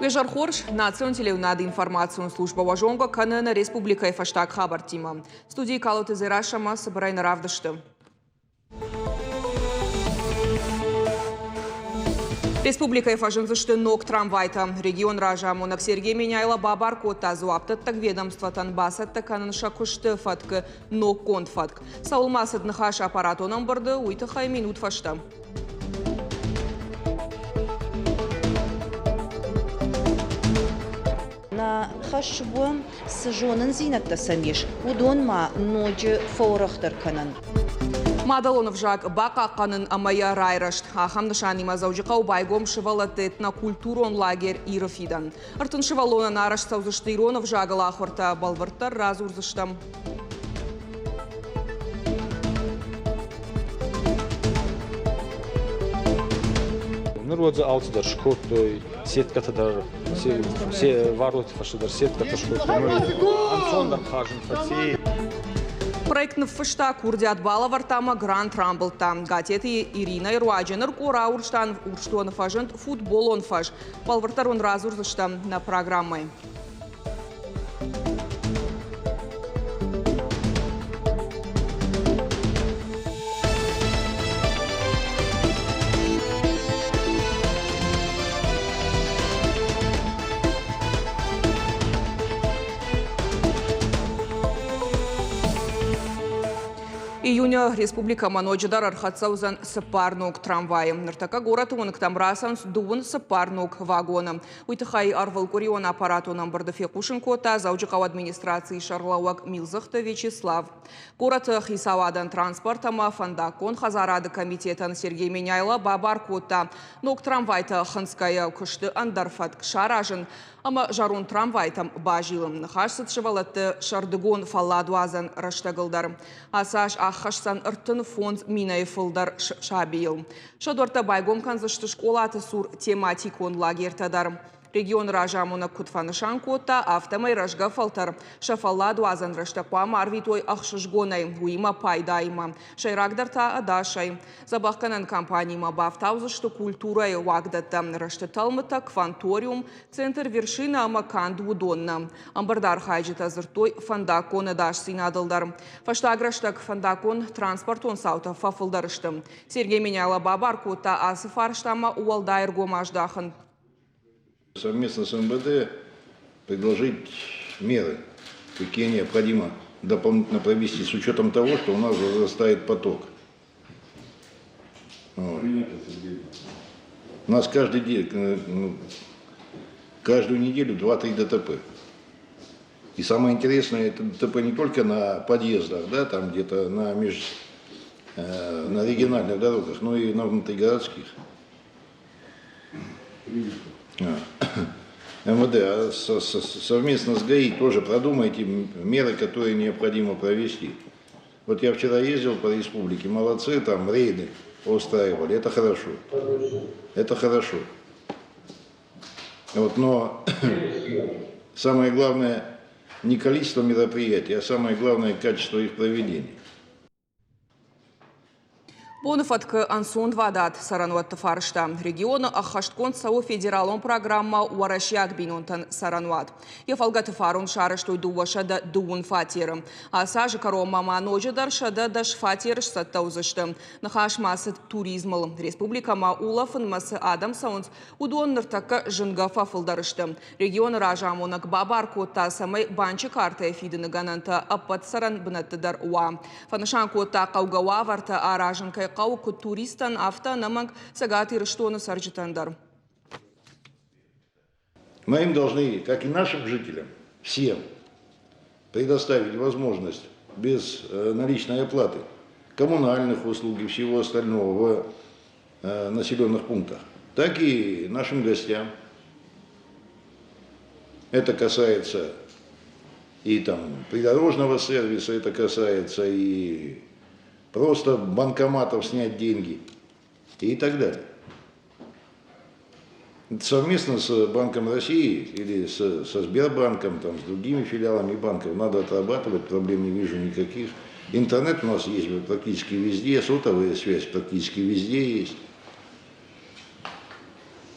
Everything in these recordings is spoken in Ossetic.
Уе зӕр хорз, национ телеуынады информацион службӕ уӕ зонгӕ кӕны нӕ республикӕйы фӕстаг хабӕрттимӕ. Студийы Калоты Дзерассӕмӕ цыбырӕй нӕ равдысты. Республикӕйы фӕзындзысты ног трамвайтӕ. Регион разамонӕг Сергей Меняйло бабар кодта дзуапдӕттӕг ведомствотӕн бацӕттӕ кӕнын сӕ куысты фӕткы ноггонд фӕтк. Цӕуыл ма цыд ныхас аппаратон ӕмбырды, уый тыххӕй минут фӕстӕ. Нӕ хӕс у, цы зонындзинӕдтӕ сӕм ис, уыдон ма ноджы фӕуӕрӕхдӕр кӕнын. Мадӕлон ӕвзаг бахъахъхъӕнын ӕмӕ йӕ райрӕзт. Ахӕм нысанимӕ Дзӕуджыхъӕуы байгом сывӕллӕтты этнокультурон лагерь Иры фидӕн. 30 сывӕллонӕн арӕзт цӕудзысты ирон ӕвзагыл ахуыртӕ, бӕлвырддӕр радзурдзыстӕм. Ныр уӕд дзы алцыдӕр скодтой, сеткӕтӕ дӕр, вароты фӕстӕ дӕр сеткӕтӕ скодтой. Ӕнцондӕр хъазын фӕци. Проект ныффыста, курдиат балӕвӕрдта ӕмӕ грант рамбылдта. Гатеты Иринӕйы руаджы ныр Къора Урсдоны фӕзынд футболон фӕз. Бӕлвырддӕр уын радзурдзыстӕм нӕ программӕйы. Июны республикӕмӕ ноджыдӕр ӕрхӕццӕ уыдзӕн цыппар ног трамвайы. Ныртӕккӕ горӕты уынгтӕм рацӕуынц дыууын цыппар ног вагоны. Уый тыххӕй ӕрвылкъуырион аппаратон ӕмбырды фехъусын кодта Дзӕуджыхъӕуы администрацийы сӕргълӕууӕг Милдзыхты Вячеслав. Горӕты хицауадӕн транспорт ӕмӕ фӕндаггон хӕдзарады комитетӕн Сергей Меняйло бабар кодта ног трамвайтӕ хынцгӕйӕ куысты ӕндӕр фӕтк саразын ӕмӕ зӕронд трамвайтӕм базилын. Ныхас цыд сывӕллӕтты сӕрдыгон фӕлладуадзӕн рӕстӕгыл дӕр. Ацы аз аххӕсдзӕн 35 минӕй фылдӕр сабийыл. Сӕ дуӕрттӕ байгом кӕндзысты скъолаты цур тематикон лагертӕ дӕр. Регионы разамонӕг куыд фӕнысан кодта, афтӕмӕй рӕзгӕ фӕлтӕр сӕ фӕлладуадзӕн рӕстӕг хъуамӕ арвитой ӕхсызгонӕй, уыимӕ пайдаимӕ. Сӕйрагдӕр та ӕдасӕй. Дзӕбӕхгӕнӕн компанимӕ бафтаудзысты культурӕйы уагдӕттӕ, рӕзты тӕлмытӕ, кванториум, центр Вершина ӕмӕ канд уыдон нӕ. Ӕмбырды архайджытӕ дзырдтой фӕндаггон ӕдасдзинадыл дӕр. Фӕстаг рӕстӕг фӕндаггон транспортон цаутӕ фӕфылдӕр сты. Сергей Меняйло бабар кодта ацы фарстамӕ уӕлдай ӕргом аздахын. Совместно с МВД предложить меры, какие необходимо дополнительно провести с учетом того, что у нас возрастает поток. Вот. У нас каждый день, ну, каждую неделю 2-3 ДТП. И самое интересное, это ДТП не только на подъездах, да, там где-то на, меж, на региональных дорогах, но и на внутригородских. МВД, а совместно с ГАИ тоже продумайте меры, которые необходимо провести. Вот я вчера ездил по республике, молодцы, там рейды устраивали, это хорошо. Это хорошо. Вот, но самое главное не количество мероприятий, а самое главное качество их проведения. Боны фӕткы ӕнцонвадат цӕрӕнуӕтты фарста. Регионы ӕххӕстгонд цӕуы федералон программӕ Уӕрӕсейаг бинонтӕн цӕрӕнуат. Йӕ фӕлгӕты фарон сарӕзтой 230 фатеры. Ацы азы кӕронмӕ ма ноджыдӕр 110 фатеры сцӕттӕ уыдзысты. Ныхас ма цыд туризмыл. Республикӕмӕ улӕфынмӕ цы адӕм цӕуынц, уыдон ныртӕккӕ зынгӕ фӕфылдӕр сты. Регионы разамонӕг бабар кодта, цӕмӕй банчы картӕйы фидыны гӕнӕнтӕ ӕппӕт цӕрӕн бынӕтты дӕр уа. Фӕнысан кодта, хъӕугӕ уавӕртӕ аразын кӕй хъӕуы куыд туристтӕн, афтӕ ӕнӕмӕнг Цӕгат Ирыстоны цӕрджытӕн дӕр. Мы им должны, как и нашим жителям, всем предоставить возможность без наличной оплаты коммунальных услуг и всего остального в населенных пунктах, так и нашим гостям. Это касается и там придорожного сервиса, это касается и просто банкоматов снять деньги и так далее. Совместно с Банком России или со Сбербанком, там, с другими филиалами банков надо отрабатывать, проблем не вижу никаких. Интернет у нас есть практически везде, сотовая связь практически везде есть.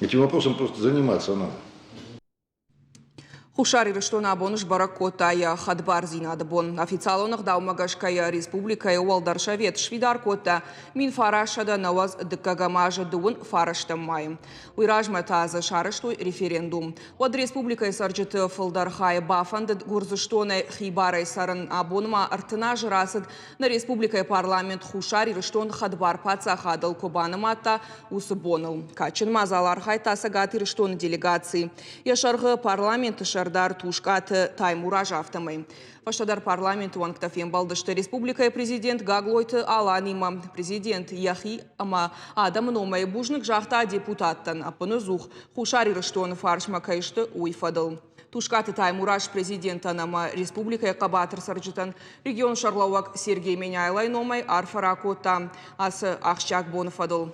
Этим вопросом просто заниматься надо. Хуссар Ирыстон абон сбӕрӕг кодта йӕ хӕдбардзинады бон. Официалон ӕгъдаумӕ гӕсгӕ йӕ республикӕйы Уӕлдӕр Совет сфидар кодта 1990 дыккӕгӕм азы дыууын фарӕстӕм майы. Уый размӕ та дзы сарӕзтой референдум. Уӕд республикӕйы цӕрджыты фылдӕр хайы бафӕндыд Гуырдзыстонӕй хибарӕй цӕрын. Абон ма 30 азы рацыд, нӕ республикӕйы парламент Хуссар Ирыстон хӕдбар паддзахадыл куы банымадта, уыцы боныл. Кадджын мадзал архайдта Цӕгат Ирыстоны делегаци. Йӕ сӕргъы парламенты сӕрдар Тускъаты Таймураз афтӕмӕй. Фӕстӕдӕр парламенты уӕнгтӕ фембӕлдысты республикӕйы президент Гаглойты Аланимӕ. Президент йӕхи ӕмӕ адӕмы номӕй бузныг загъта депутаттӕн, ӕппынӕдзух Хуссар Ирыстоны фарсмӕ кӕй сты, уый фӕдыл. Тускъаты Таймураз президентӕн ӕмӕ республикӕйы хъӕбатыр цӕрджытӕн регион сӕргълӕууӕг Сергей Меняйлойы номӕй арфӕ ракодта ацы ахсджиаг боны фӕдыл.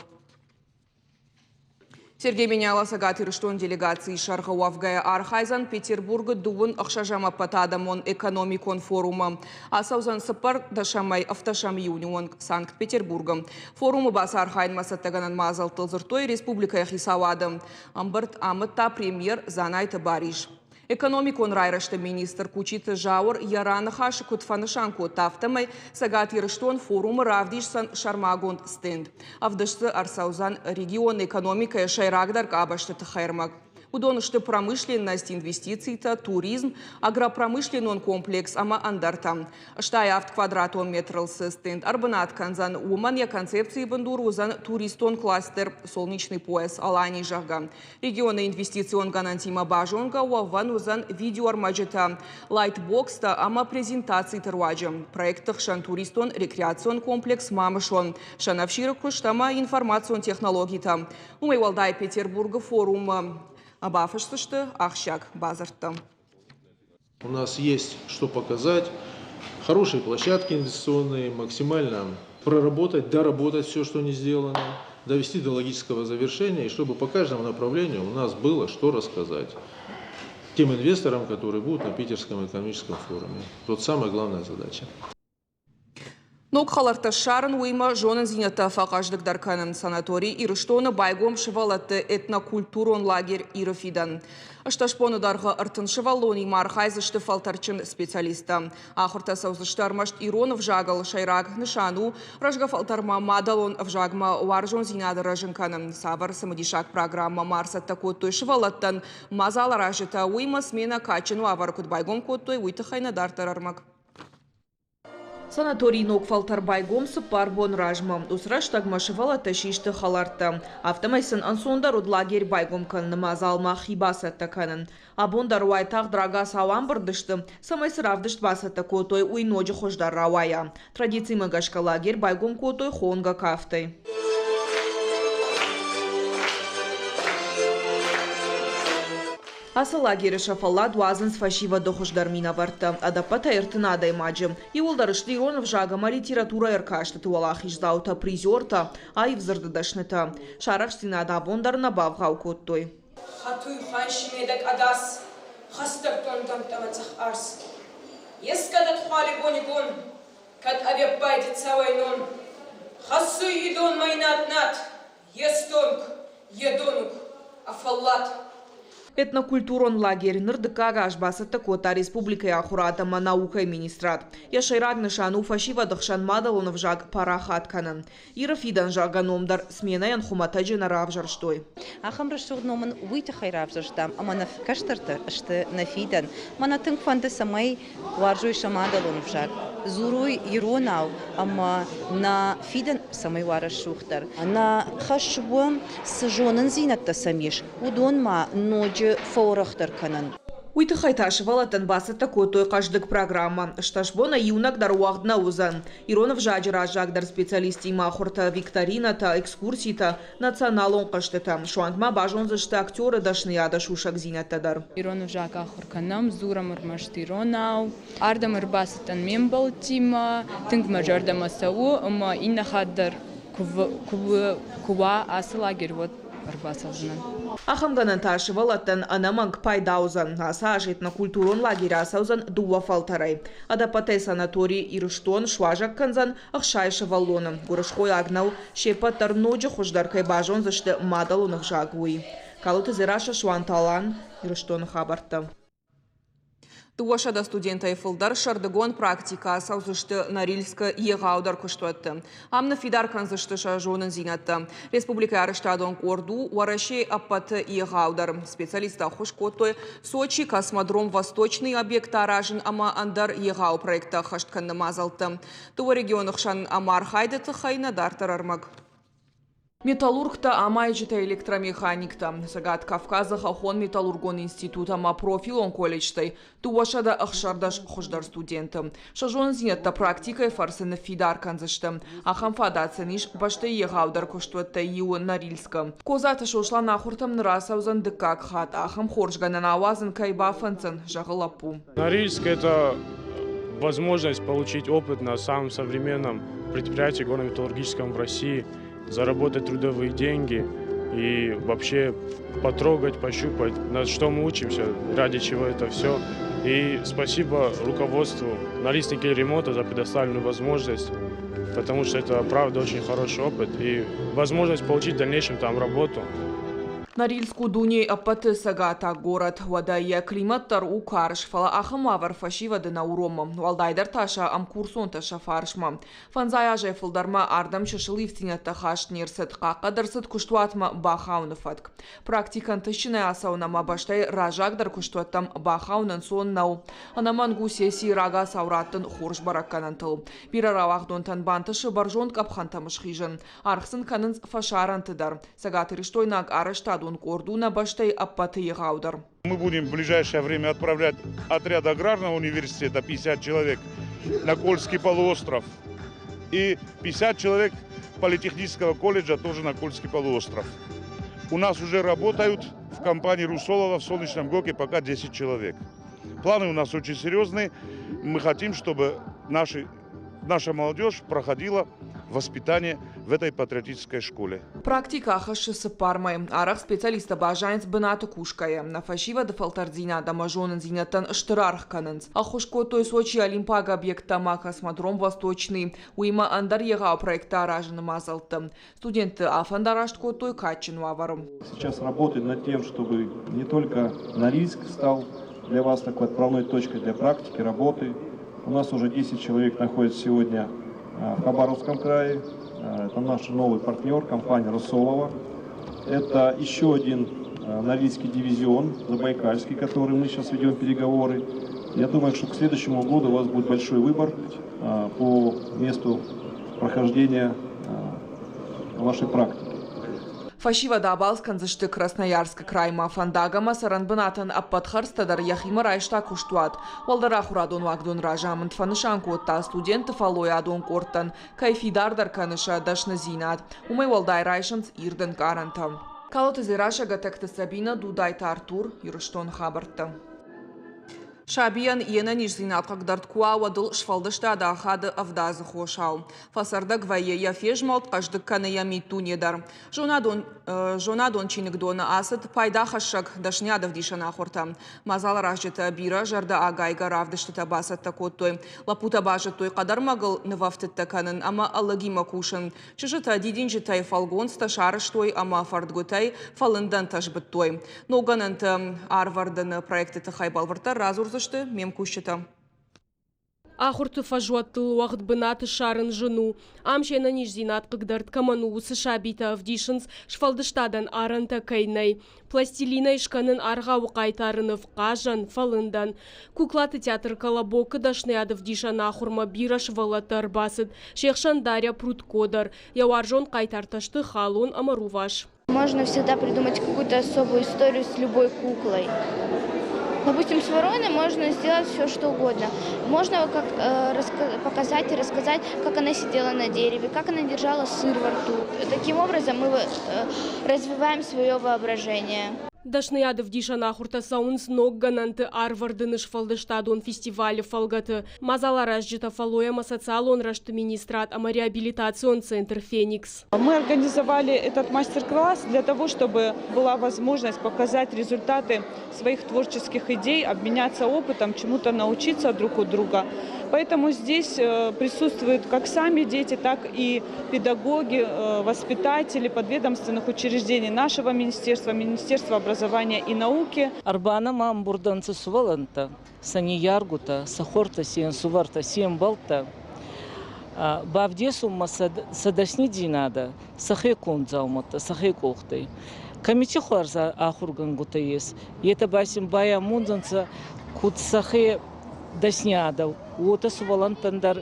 Сергей Меняйло Цӕгат Ирыстоны делегацийы сӕргъы уӕвгӕйӕ архайдзӕн Петербургы дыууын ӕхсӕзӕм ӕппӕтадӕмон экономикон форумы. Ацӕудзӕн цыппӕрдӕсӕмӕй ӕвддӕсӕм июны онг Санкт-Петербургы. Форумы бацархайынмӕ цӕттӕгӕнӕн мадзӕлттыл дзырдтой республикӕйы хицауады. Ӕмбырд амыдта премьер Дзанайты Барис. Экономикон райрӕзты министр Кучиты Зауыр йӕ раныхасы куыд фӕнысан кодта, афтӕмӕй Цӕгат Ирыстон форумы равдисдзӕн сӕрмагонд стенд. Ӕвдыст дзы ӕрцӕудзӕн регионы экономикӕйы сӕйрагдӕр къабӕзты тыххӕй ӕрмӕг. Уыдон сты промышленность, инвестицитӕ, туризм, агропромышленнон комплекс ӕмӕ ӕндӕртӕ. Стай авд квадратон метрыл цы стенд ӕрбынат кӕндзӕн, уымӕн йӕ концепцийы бындур уыдзӕн туристон кластер «Солнечный пояс Алании», зӕгъгӕ. Регионы инвестицион гӕнӕнтимӕ базонгӕ уӕвӕн уыдзӕн видеоӕрмӕджытӕ, лайтбокстӕ ӕмӕ презентациты руаджы. Проектты хсӕн туристон-рекреацион комплекс Мамысон, сӕнӕфсиры куыст ӕмӕ информацион технологитӕ. Уымӕй уӕлдай Петербургы форумы бафысдзысты ахсджиаг бадзырдтӕ. У нас есть что показать. Хорошие площадки инвестиционные, максимально проработать, доработать все, что не сделано, довести до логического завершения, и чтобы по каждому направлению у нас было что рассказать тем инвесторам, которые будут на Питерском экономическом форуме. Вот самая главная задача. Ног хӕлӕрттӕ ссарын, уыимӕ зонындзинӕдтӕ фӕхъӕздыгдӕр кӕнын. Санаторий Ирыстоны байгом сывӕллӕтты этнокультурон лагерь Иры фидӕн. Ӕстӕс боны дӕргъы 30 сывӕллонимӕ архайдзысты фӕлтӕрдджын специалисттӕ. Ахуыртӕ цӕудзысты ӕрмӕст ирон ӕвзагыл. Сӕйраг нысан у рӕзгӕ фӕлтӕрмӕ мадӕлон ӕвзагмӕ уарзондзинады рӕзын кӕнын. Цавӕр цымыдисаг программӕ ма ӕрцӕттӕ кодтой сывӕллӕттӕн мадзаларазджытӕ, уыимӕ сменӕ кадджын уавӕры куыд байгом кодтой, уый тыххӕй нӕ дарддӕр ӕрмӕг. Санаторийы ног фӕлтӕр байгом цыппар бон размӕ. Уыцы рӕстӕгмӕ сывӕллӕттӕ систы хӕлӕрттӕ. Афтӕмӕй сын ӕнцондӕр уыд лагерь байгом кӕныны мадзалмӕ хи бацӕттӕ кӕнын. Абон дӕр уайтагъд рагацау амбырд сты, цӕмӕй цы равдыст бацӕттӕ кодтой, уый ноджы хуыздӕр рауайа. Традицимӕ гӕсгӕ лагерь байгом кодтой хонгӕ кафтӕй. Ацы лагеры сӕ фӕллад уадзынц фӕсивӕды хуыздӕр минӕвӕрттӕ, ӕдӕппӕтӕй 30 адӕймаджы. Иууылдӕр сты ирон ӕвзаг ӕмӕ литературӕйы ӕркастыты уӕлахиздзаутӕ, призертӕ, аив дзырды дӕснытӕ. Сӕ арӕхстдзинад абон дӕр нӕ бавгъау кодтой. Хӕтуй хуӕнхи медӕг ӕдас, хӕстӕгдон дӕнттӕмӕ цъӕх арс. Ескӕд ӕдхуали бонигон, кӕд ӕвеппайди цауӕйнон, хӕссуй идонмӕ и над-над, е стонг, е донуг, а фӕллад. Этнокультурон лагерь ныр дыккаг аз бацӕттӕ кодта республикӕйы ахуырад ӕмӕ наукӕйы министрад. Йӕ сӕйраг нысан у фӕсивӕды хсӕн мадӕлон ӕвзаг парахат кӕнын. Иры фидӕн, зӕгъгӕ, ном дӕр сменӕйӕн хуымӕтӕджы нӕ равзӕрстой. Ахӕм рӕсугъд ном ын уый тыххӕй равзӕрстам, ӕмӕ нӕ кӕстӕртӕ сты нӕ фидӕн. Мӕнӕ тынг фӕнды, цӕмӕй уарзой сӕ мадӕлон ӕвзаг, дзурой иронау ӕмӕ нӕ фидӕн цӕмӕй уа рӕсугъддӕр. Нӕ хӕс у, цы зонындзинӕдтӕ сӕм ис, уыдон ма ноджы фӕуӕрӕхдӕр кӕнын. Уый тыххӕй та сывӕллӕттӕн бацӕттӕ кодтой хъӕздыг программӕ. Ӕстӕс бонӕй иунӕг дӕр уӕгъд нӕ уыдзӕн. Ирон ӕвзаджы раззагдӕр специалисттимӕ ахуыртӕ, викторинӕтӕ, экскурситӕ, националон хъӕзтытӕ. Суанг ма базондзысты актеры дӕсныйады сусӕгдзинӕдтӕ дӕр. Ирон ӕвзаг ахуыр кӕнӕм, дзурӕм ӕрмӕст иронау. Ардӕм ӕрбацыдтӕн ме мбӕлттимӕ, тынг мӕ зӕрдӕмӕ цӕуы ӕмӕ иннӕ хатт дӕр куы уа ацы лагерь, уӕд ӕрбацӕудзынӕн. Ахӕм гӕнӕнтӕ сывӕллӕттӕн ӕнӕмӕнг пайда уыдзӕн. Ацы аз этнокультурон лагерь ацӕудзӕн дыууӕ фӕлтӕрӕй. Ӕдӕппӕтӕй санаторий Ирыстон суазӕг кӕндзӕн 60 сывӕллоны. Гуырысхойаг нӕу, се ппӕт дӕр ноджы хуыздӕр кӕй базондзысты мадӕлон ӕвзаг, уый. Калоты Дзерассӕ, Суанты Алан, Ирыстоны хабӕрттӕ. 200 студентӕй фылдӕр сӕрдыгон практикӕ ацӕудзысты Норильскы егъаудӕр куыстуӕтты. Ам ныффидар кӕндзысты сӕ зонындзинӕдтӕ. Республикӕйы арӕзтадон къорд у Уӕрӕсейы ӕппӕты егъаудӕр. Специалисттӕ ӕххуыс кодтой Сочи, космодром Восточный объекттӕ аразын ӕмӕ ӕндӕр егъау проекттӕ ӕххӕст кӕныны мадзӕлтты. Дыууӕ регионы хсӕн ӕмархайды тыххӕй нӕ дарддӕр ӕрмӕг. Металлургтӕ, амайджытӕ, электромеханиктӕ. Цӕгат Кавказы хӕххон-металлургон институт ӕмӕ профилон колледжтӕй 216 хуыздӕр студенты. Сӕ зонындзинӕдтӕ практикӕйы фӕрцы ныффидар кӕндзысты. Ахӕм фадат сын ис бӕстӕйы егъаудӕр куыстуӕттӕй иуы Норильскы. Козаты Сослан ахуыртӕм ныр ацӕудзӕн дыккаг хатт. Ахӕм хорз гӕнӕн ауадзын кӕй бафӕнддзӕн, зӕгъы лӕппу. Норильск – это возможность получить опыт на самом современном предприятии горно-металлургическом в России, заработать трудовые деньги и вообще потрогать, пощупать, на что мы учимся, ради чего это все. И спасибо руководству Норильск-Никель-Ремонта за предоставленную возможность, потому что это, правда, очень хороший опыт и возможность получить в дальнейшем там работу. Норильск у дунейы ӕппӕты цӕгатаг горӕт. Уӕдӕ йӕ климат дӕр у карз, фӕлӕ ахӕм уавӕр фӕсивӕды нӕ уромы. Уӕлдайдӕр та сӕ ӕмкурсонтӕ сӕ фарсмӕ. Фӕндзай азӕй фылдӕрмӕ ардӕм чысыл ивддзинӕдтӕ хаст не рцыд, хъахъхъӕд ӕрцыд куыстуатмӕ бахауыны фӕтк. Практикӕ ӕнтыстджынӕй ацӕуын ӕмӕ бӕстӕйы раззагдӕр куыстуӕттӕм бахауын ӕнцон нӕу. Ӕнӕмӕнг у сессийы рагацау раттын хорз бӕрӕггӕнӕнтыл. Бирӕ рауагъдонтӕн бантысы бӕрзонд къӕпхӕнтӕм схизын. Аргъ сын кӕнынц фӕсарӕнты дӕр. Цӕгатирыстойнаг арӕзтадон къорд у нӕ бӕстӕйы ӕппӕты егъаудӕр. Мы будем в ближайшее время отправлять отряд аграрного университета, 50 человек, на Кольский полуостров. И 50 человек политехнического колледжа тоже на Кольский полуостров. У нас уже работают в компании Русолова в Солнечном ГОКе пока 10 человек. Планы у нас очень серьезные. Мы хотим, чтобы наши, наша молодежь проходила воспитание в этой патриотической школе. Практикӕ ахӕссы цыппар мӕйы. Арӕх специалисттӕ баззайынц бынаты кусгӕйӕ. Нӕ фӕсивӕды фӕлтӕрддзинад ӕмӕ зонындзинӕдтӕн стыр аргъ кӕнынц. Ӕххуыс кодтой Сочийы Олимпаг объекттӕ ӕмӕ космодром Восточный, уыимӕ ӕндӕр егъау проекттӕ аразыны мадзӕлтты. Студентты афӕндараст кодтой кадджын уавӕры. Сейчас работает над тем, чтобы не только Норильск стал для вас такой отправной точкой для практики, работы. У нас уже 10 человек находится сегодня в Хабаровском крае. Это наш новый партнер, компания «Русолова». Это еще один Норильский дивизион, Забайкальский, который мы сейчас ведем переговоры. Я думаю, что к следующему году у вас будет большой выбор по месту прохождения вашей практики. Фӕсивӕд абалц кӕндзысты Красноярскы краймӕ фӕндаг ӕмӕ цӕрӕнбынатӕн ӕппӕт хӕрдзтӕ дӕр йӕхимӕ райста куыстуат. Уӕлдӕр ахуырадон уагдоны разамынд фӕнысан кодта, студентты фӕллойадон къордтӕн кӕй фидардӕр кӕны сӕ дӕсныдзинад. Уымӕй уӕлдай райсынц ирд ӕнкъарӕнтӕ. Калоты Дзерассӕ, Гӕтӕгты Сабинӕ, Дудайты Артур, Ирыстоны хабӕрттӕ. Сабийӕн йе нӕниздзинад хъыгдард куы уа, уӕд ыл сфӕлдыстад ахады ӕвдадзы хосау. Фӕцӕрдӕг вӕййы йӕ фезмӕлд, хъӕздыг кӕны йӕ миддуне дӕр. Зонадон, зонадон чиныгдоны ацыд пайдахӕссӕг дӕсныйадӕвдисӕн ахуыртӕ. Мадзаларазджытӕ бирӕ зӕрдӕагайгӕ равдыстытӕ бацӕттӕ кодтой. Лӕппутӕ базыдтой хъӕдӕрмӕгыл нывӕфтыдтӕ кӕнын ӕмӕ ӕлыгимӕ кусын. Чызджытӕ дидинджытӕй фӕлгонцтӕ сарӕзтой ӕмӕ фӕрдгуытӕй фӕлындӕнтӕ сбыдтой. Ноггӕнӕнты арвӕрдыны проекты тыххӕй бӕлвырддӕр радзурдзысты ме мкусджытӕ. Ахуырты фӕзуӕттыл уӕгъд бынат ссарын зын у. Ам се нӕниздзинад хъыгдард кӕмӕн у, уыцы сабитӕ ӕвдисынц, сфӕлдыстадӕн арӕнтӕ кӕй нӕй. Пластилинӕй скӕнын аргъауы хъайтары ныв, хъазӕн, фӕлындӕн. Куклаты театр Колобок-ы дӕсныйад ӕвдисӕн ахуырмӕ бирӕ сывӕллӕттӕ ӕрбацыд. Се хсӕн Дарья Прудко дӕр. Йӕ уарзон хъайтартӕ сты Халон ӕмӕ Рувас. Можно всегда придумать какую-то особую историю с любой куклой. Допустим, с вороной можно сделать все, что угодно. Можно как, э, показать и рассказать, как она сидела на дереве, как она держала сыр во рту. Таким образом мы развиваем свое воображение. Дӕсныйады ӕвдисӕн ахуыртӕ цӕуынц ноггӕнӕнты Арвӕрдыны сфӕлдыстадон фестивалы фӕлгӕты. Мадзаларазджытӕ фӕллой ӕмӕ социалон рӕзты министрад ӕмӕ реабилитацион центр «Феникс». Мы организовали этот мастер-класс для того, чтобы была возможность показать результаты своих творческих идей, обменяться опытом, чему-то научиться друг у друга. Поэтому здесь присутствуют как сами дети, так и педагоги, воспитатели подведомственных учреждений нашего министерства, Министерства образования и науки. Ӕрбанӕмӕ ӕмбурдӕнцӕ сувӕллӕнттӕ, сӕ ниййаргутӕ, сӕ хортӕ, се нсувӕртӕ, се мбӕлттӕ. Бавдесунмӕ сӕ дӕснидзийнадӕ, сӕхе конд дзаумӕттӕ, сӕхе къохтӕй. Кӕми ци хуарз ахургӕнгутӕ ес, етӕ ба син байамондзӕнцӕ, куд сӕхе дӕсниадӕ, уотӕ сувӕллӕнттӕн дӕр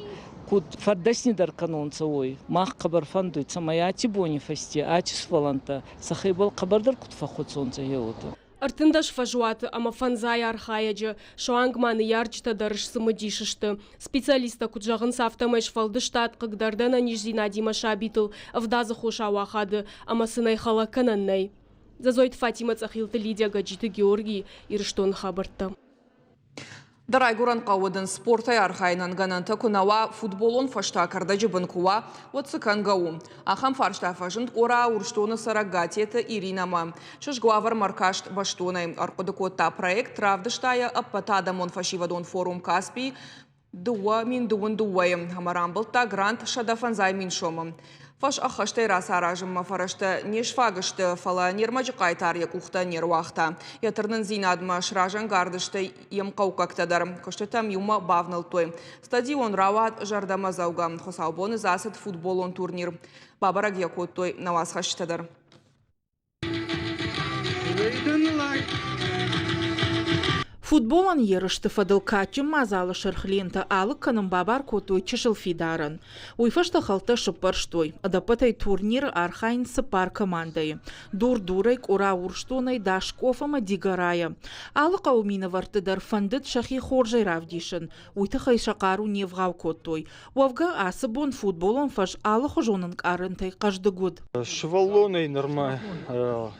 куд фӕддӕснидӕр кӕнонцӕ, уой. Мах хъӕбӕр фӕндуй, цӕмӕй аци бони фӕсте аци сувӕллӕнттӕ сӕхебӕл хъӕбӕрдӕр куд фӕххуӕцонцӕ, гъе уотӕ. 13 фӕзуаты ӕмӕ фӕндзай архайӕджы, суанг ма ныййарджытӕ дӕр сцымыдис сты. Специалисттӕ куыд зӕгъынц, афтӕмӕй сфӕлдыстад хъыгдард ӕнӕниздзинадимӕ сабитыл ӕвдадзы хос ауахады ӕмӕ сын ӕй хӕлӕг кӕнӕн нӕй. Дзӕзойты Фатимӕ Цъӕхилты Лидия Гаджиты Георгий, Ирыстоны хабӕрттӕ. Дӕ райгуырӕн хъӕуы дын спортӕй архайынӕн гӕнӕнтӕ куы нӕ уа, футболон фӕзтӕ кӕрдӕджы бын куы уа, уӕд цы кӕнгӕ у? Ахӕм фарста фӕзынд Къора Урсдоны цӕрӕг Гатеты Иринӕмӕ. Чызг уавӕрмӕ ӕркаст бӕстонӕй, ӕрхъуыды кодта проект, равдыста йӕ ӕппӕтадӕмон фӕсивӕдон форум «Каспий» 2022-йы ӕмӕ рамбылдта грант 150 000 сомы. Фӕс ӕххӕстӕй рацаразынмӕ фӕрӕзтӕ не сфаг сты, фӕлӕ не рмӕджы хъайтар йӕ къухтӕ не руагъта. Йӕ тырнындзинадмӕ сразӕнгард сты йе мхъӕуккӕгтӕ дӕр. Куыстытӕм иумӕ бавнӕлдтой. Стадион рауад зӕрдӕмӕдзӕугӕ. Хуыцаубоны дзы ацыд футболон турнир. Бабӕрӕг йӕ кодтой нӕ уацхӕсджытӕ дӕр. Футболӕн ерысты фӕдыл кадджын мадзалы сырх лентӕ алыг кӕнын бабар кодтой чысыл фидарӕн. Уый фӕстӕ хӕлттӕ сыппӕрстой. Ӕдӕппӕтӕй турниры архайынц цыппар командӕйы. Дур-Дурӕй, Къора-Урсдонӕй, Даскъоф ӕмӕ Дигорайӕ. Алы хъӕуы минӕвӕртты дӕр фӕндыд сӕхи хорзӕй равдисын. Уый тыххӕй сӕ хъару не вгъау кодтой. Уӕвгӕ, ацы бон футболон фӕз алыхуызон ӕнкъарӕнтӕй хъӕздыг уыд. Сывӕллонӕй нырмӕ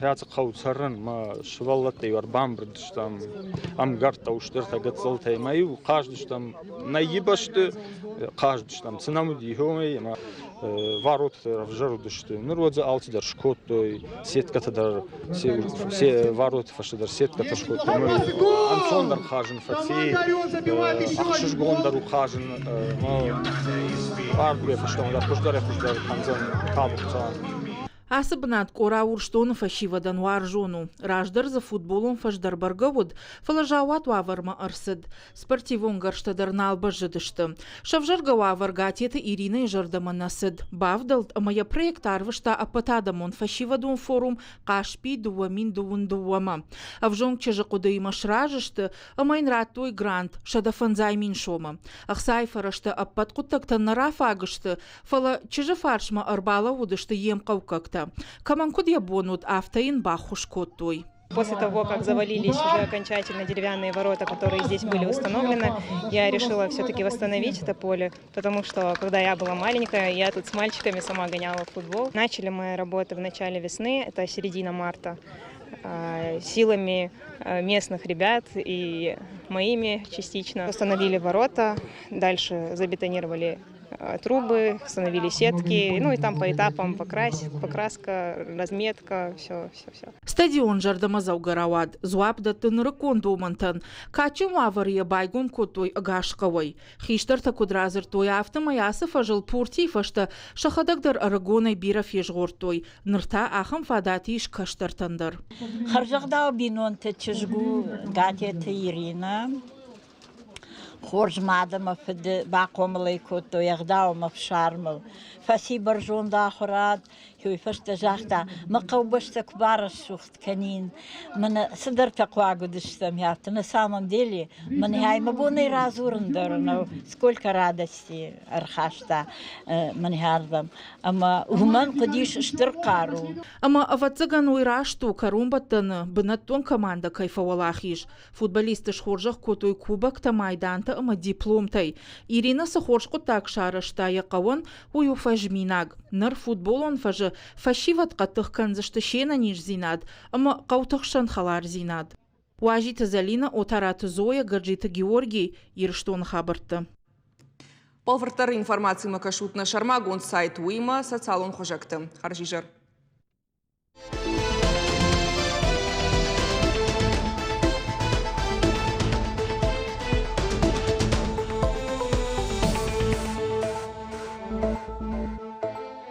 ацы хъӕуы цӕрын, мӕ сывӕллӕттӕ-иу ӕрбамбырд стӕм, ӕмгӕрттӕ, устыртӕ, гыццылтӕй, ӕмӕ-иу хъазыдыстӕм нӕ бӕсты, хъазыдыстӕм, цы нӕм уыди, уымӕй ӕмӕ варотӕ ӕвзӕр уыдысты. Ныр уӕд дзы алцыдӕр скодтой, сеткӕтӕ дӕр, вароты фӕстӕ дӕр сеткӕтӕ скодтой. Ӕнцондӕр хъазын фӕци, ӕхсызгондӕр у хъазын. Ардыгӕй фӕстӕмӕ дӕр хуыздӕрӕй-хуыздӕр кӕндзӕн табуыцӕ. Ацы бынат Къора Урсдоны фӕсивӕдӕн уарзон у. Раздӕр дзы футболон фӕз дӕр бӕргӕ уыд, фӕлӕ заууат уавӕрмӕ ӕрцыд. Спортивон гӕрзтӕ дӕр нал бӕззыдысты. Сӕвзӕргӕ уавӕр Гатеты Иринӕйы зӕрдӕмӕ нӕ цыд. Бавдӕлд ӕмӕ йӕ проект арвыста ӕппӕтадӕмон фӕсивӕдон форум «Хъаспи 2022-мӕ». Ӕвзонг чызджы хъуыдыимӕ сразы сты ӕмӕ йын радтой грант 150 000 сомы. Ӕхцайы фӕрӕзтӕ ӕппӕт хъуыддӕгтӕн нӕ рафаг сты, фӕлӕ чызджы фарсмӕ ӕрбалӕууыдысты йе мхъӕуккӕгтӕ. Кӕмӕн куыд йӕ бон уыд, афтӕ йын баххуыс кодтой. После того, как завалились уже окончательно деревянные ворота, которые здесь были установлены, я решила все-таки восстановить это поле, потому что, когда я была маленькая, я тут с мальчиками сама гоняла в футбол. Начали мы работы в начале весны, это середина марта, силами местных ребят и моими частично. Установили ворота, дальше забетонировали трубы, установили сетки, ну и там по этапам покраска, разметка, все, все, все. Стадион зӕрдӕмӕдзӕугӕ рауад, дзуапп дӕтты нырыккон домӕнтӕн. Кадджын уавӕры йӕ байгом кодтой ӕгас хъӕуӕй. Хистӕртӕ куыд радзырдтой, афтӕмӕй ацы фӕзыл пуртийы фӕстӕ сӕхӕдӕг дӕр ӕрыгонӕй бирӕ фезгъордтой. Ныр та ахӕм фадат ис кӕстӕртӕн дӕр. Хӕрзӕгъдау бинонты чызг у Гатеты Иринӕ. Хорз мад ӕмӕ фыды бахъомыл ӕй кодтой ӕгъдау ӕмӕ ӕфсармыл. Фӕци бӕрзонд ахуырад, уый фӕстӕ загъта, мӕ хъӕубӕстӕ куы барӕсугъд кӕнин, мӕнӕ цыдӕртӕ хъуаг уыдыстӕм афтӕ. На самом деле, мӕнӕ мӕ бонӕй радзурын дӕр нӕу, сколько радости ӕрхаста мӕнӕ ардӕм. Ӕмӕ уымӕн хъуыдис стыр хъару. Ӕмӕ, ӕвӕццӕгӕн, уый раст у, кӕронбӕттӕны бынӕттон командӕ кӕй фӕуӕлахиз. Футболистты схорзӕх кодтой кубоктӕ, майдантӕ ӕмӕ дипломтӕй. Иринӕ цы хорз хъуыддаг сарӕзта йӕ хъӕуӕн, уый у фӕзминаг. Ныр футболон фӕзы фӕсивӕд хъӕддых кӕндзысты се нӕниздзинад ӕмӕ хъӕуты хсӕн хӕлардзинад. Уазиты Зӕлинӕ, Отараты Зоя, Гӕджиты Георгий, Ирыстоны хабӕртты. Бӕлвырддӕр информацимӕ кӕсут нӕ сӕрмагонд сайт, уыимӕ социалон хуызӕгты. Хӕрзизӕр.